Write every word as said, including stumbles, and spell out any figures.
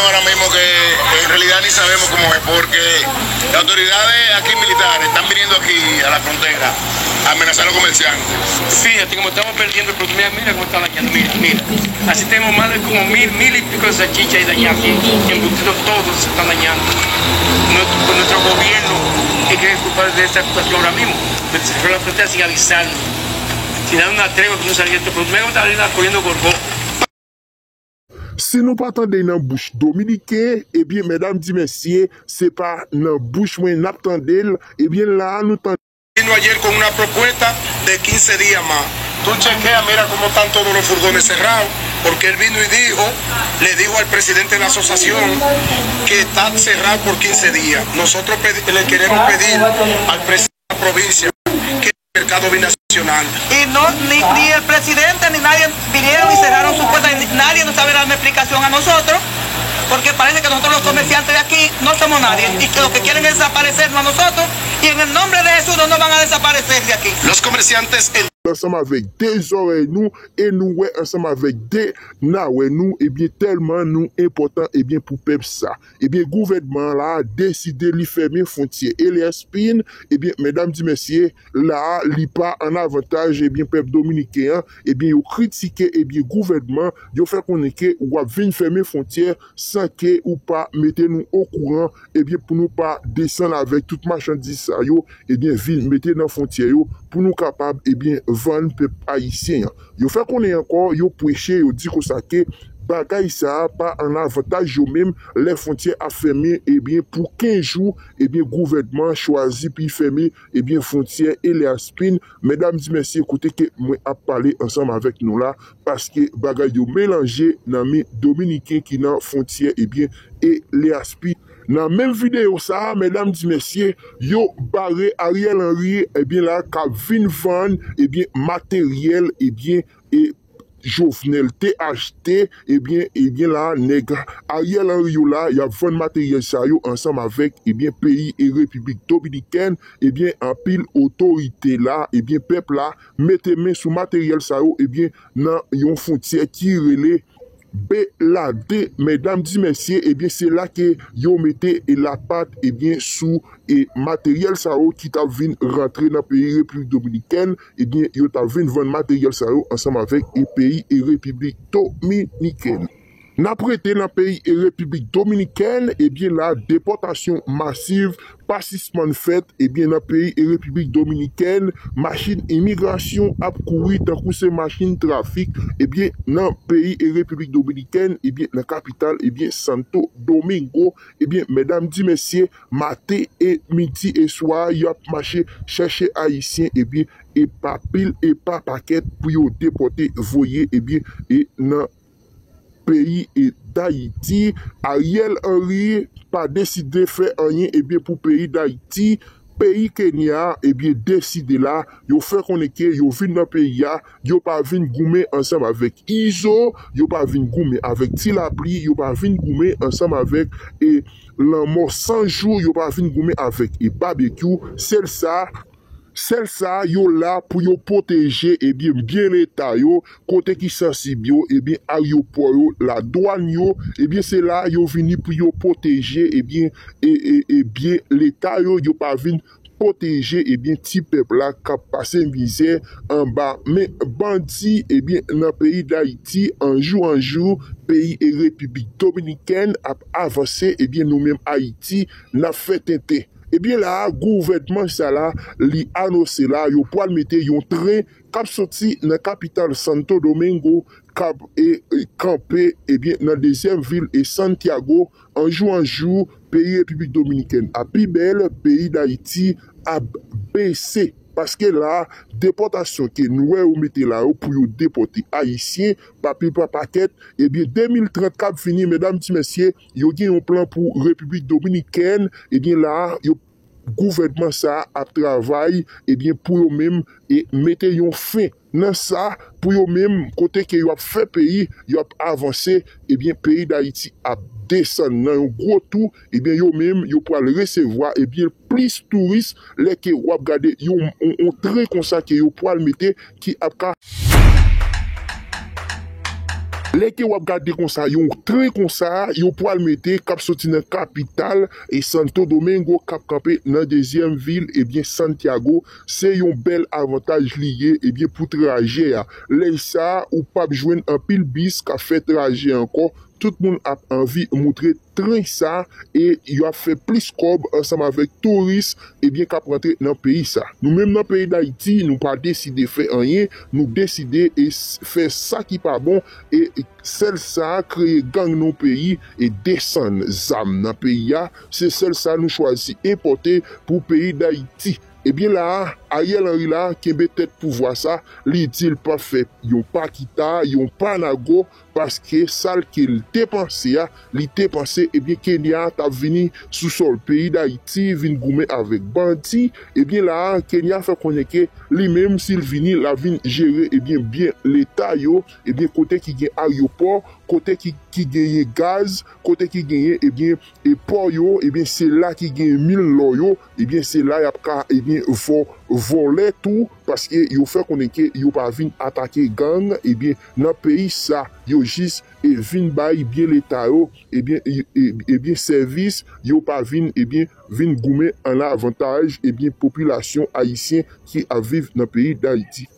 Ahora mismo que en realidad ni sabemos cómo es, porque las autoridades aquí militares están viniendo aquí a la frontera a amenazar a los comerciantes. Fíjate, como estamos perdiendo el producto, mira, mira cómo está dañando, mira, mira. Así tenemos más de como mil, mil y pico de salchichas y dañadas, y embutidos todos se están dañando. Nuestro, nuestro gobierno es que es culpable de esta situación ahora mismo. Se cerró la frontera sin avisarnos, sin dar una tregua, que no salía este producto. Mira cómo está corriendo gorgojo. Si nou pa tande nan bouch dominiken, ebyen medam di mesye, se pa nan bouch mwen n ap tande l, ebyen la a nou tande. Vino ayer con una propuesta de quince días más. Tú chequea, mira cómo están todos los furgones cerrados, porque él vino y dijo, le dijo al presidente de la asociación que está cerrado por quince días. Nosotros le queremos pedir al presidente de la provincia que el mercado binacional. Y no, ni, ni el presidente ni nadie vinieron y cerraron su puerta. Nadie nos sabe darme explicación a nosotros, porque parece que nosotros los comerciantes de aquí no somos nadie y que lo que quieren es desaparecernos a nosotros y en el nombre de Jesús no nos van a desaparecer de aquí. Los comerciantes en ansanm avèk de zòrèy nou e nou wè ansanm avèk de nawè nou, ebyen tèlman nou enpòtan ebyen pou pèp sa. Ebyen gouvènman an la deside li fèmen fwontyè Elias Pin, ebyen medam di mesye, la a li pa an avantaj ebyen pèp dominiken an, ebyen yo kritike ebyen gouvènman, yo fè konnen ke w ap vin fèmen fwontyè san ke ou pa mete nou okouran, ebyen pou nou pa desann avèk tout machandiz sa yo, ebyen vin mete nan fwontyè yo pou nou kapab ebyen vann pèp ayisyen an. Yo fè konnen ankò, yo preche, yo di konsa ke bagay sa a pa an avantaj yo menm, lè fwontyè ap fèmen ebyen pou kenz jou, ebyen gouvènman chwazi pou l fèmen ebyen fwontyè Elias Pin, medam di mesye kote ke mwen ap pale ansanm avèk nou la, paske bagay yo melanje nan men dominiken ki nan fwontyè ebyen Elias Pin. Nan menm videyo sa a, medam di mesye, yo bare Ariel Henry ebyen la k ap vin vann ebyen materyèl ebyen e Jovenel te achte, ebyen ebyen la nèg Ariel Henry yo la y ap vann materyèl sa yo ansanm avèk ebyen peyi e Repiblik Dominikèn, ebyen anpil otorite la ebyen pèp la mete men sou materyèl sa yo ebyen nan yon fwontyè ki rele Belade, medam di mesye, ebyen se la ke yo mete lapat ebyen sou e materyèl sa yo ki t ap vin rantre nan peyi Repiblik Dominikèn, ebyen yo t ap vin vann materyèl sa yo ansanm avèk e peyi e Repiblik Dominikèn. N ap rete nan peyi e Repiblik Dominikèn, ebyen la depòtasyon masiv pa sispann fèt, ebyen nan peyi e Repiblik Dominikèn, machin imigrasyon ap kouri tankou se machin trafik, ebyen nan peyi e Repiblik Dominikèn, ebyen nan kapital ebyen Santo Domingo, ebyen medam di mesye, maten e midi e swa y ap mache chèche ayisyen ebyen e pa pil e pa pakèt pou yo depòte voye ebyen e nan peyi e Dayiti. Ariel Henry pa deside fè anyen ebyen pou peyi Dayiti. Peyi Kenya ebyen deside la, yo fè konnen ke yo vin nan peyi a, yo pa vin goumen ansanm avèk Izo, yo pa vin goumen avèk Ti Lapli, yo pa vin goumen ansanm avèk e Lanmò San Jou, yo pa vin goumen avèk e Babekyou. Sèl sa, sèl sa yo la pou yo pwoteje ebyen byen leta yo, kote ki sansib yo ebyen aryopò yo, ladwàn yo, ebyen se la yo vini pou yo pwoteje ebyen e e e byen leta yo, yo pa vin pwoteje ebyen ti pèp la k ap pase mizè anba men bandi ebyen nan peyi Dayiti. Anjou anjou peyi e Repiblik Dominikèn ap avanse ebyen nou menm Ayiti n ap fè tenten. Ebyen la a gouvènman sa la li anonse la yo pwal mete yon tren k ap soti nan kapital Santo Domingo k ap e kanpe ebyen nan dezyèm vil e Santiago. Anjou anjou peyi Repiblik Dominikèn ap pi bèl, peyi Dayiti ap bese. Paske la a depòtasyon ke nou wè yo mete la yo pou yo depòte ayisyen pa pil pa pakèt, ebyen de mil trant k ap vini medam ti mesye, yo gen yon plan pou Repiblik Dominikèn, ebyen la a yo gouvènman sa a ap travay ebyen pou yo menm e mete yon fen nan sa pou yo menm kote ke yo ap fè peyi, yo ap avanse, ebyen peyi Dayiti ap desann nan yon gwo tou, ebyen yo menm yo pwal resevwa ebyen plis touris lè ke w ap gade yon yon tren konsa ke yo pwal mete ki ap ka E ke w ap gade konsa, yon tren konsa, yo pral mete k ap soti nan kapital e Santo Domingo k ap kanpe nan dezyèm vil, ebyen, Santiago. Se yon bèl avantaj li ye, ebyen, pou trajè a. Lè sa, ou p ap jwenn anpil bis k ap fè trajè ankò. Tout moun ap anvi moutre tren sa e y ap fè plis kòb ansanm avèk touris, ebyen, k ap rantre nan peyi sa. Nou menm nan peyi Dayiti, nou pa deside fè anyen, nou deside e s- fè sa ki pa bon e sèl sa kreye gang nan peyi e desann zam nan peyi a, se sèl sa nou chwazi enpòte pou peyi Dayiti. Ebyen la a, Ariel Henry la kenbe tèt pouvwa sa, li di l p ap fè yon pa kita, yon pa nago, paske sa l ke l te panse a, li te panse, ebyen, Kenya t ap vini sou sòl peyi Dayiti, vin goumen avèk bandi. Ebyen la a, Kenya fè konnen ke li menm, si l vini, l ap vin jere, ebyen, byen leta yo, ebyen, kote ki gen aryopò, kote ki, ki genyen gaz, kote ki genyen, ebyen, e pò yo, ebyen, se la ki genyen min lò yo, ebyen, se la y ap ka, ebyen, vò- vòlè tou, paske yo fè konnen ke yo pa vin atake gang, ebyen, nan peyi sa, yo jis e vin bay byen leta yo, ebyen, e- e- ebyen, sèvis, yo pa vin, ebyen, vin goumen an avantaj, ebyen, popilasyon ayisyen ki ap viv nan peyi Dayiti.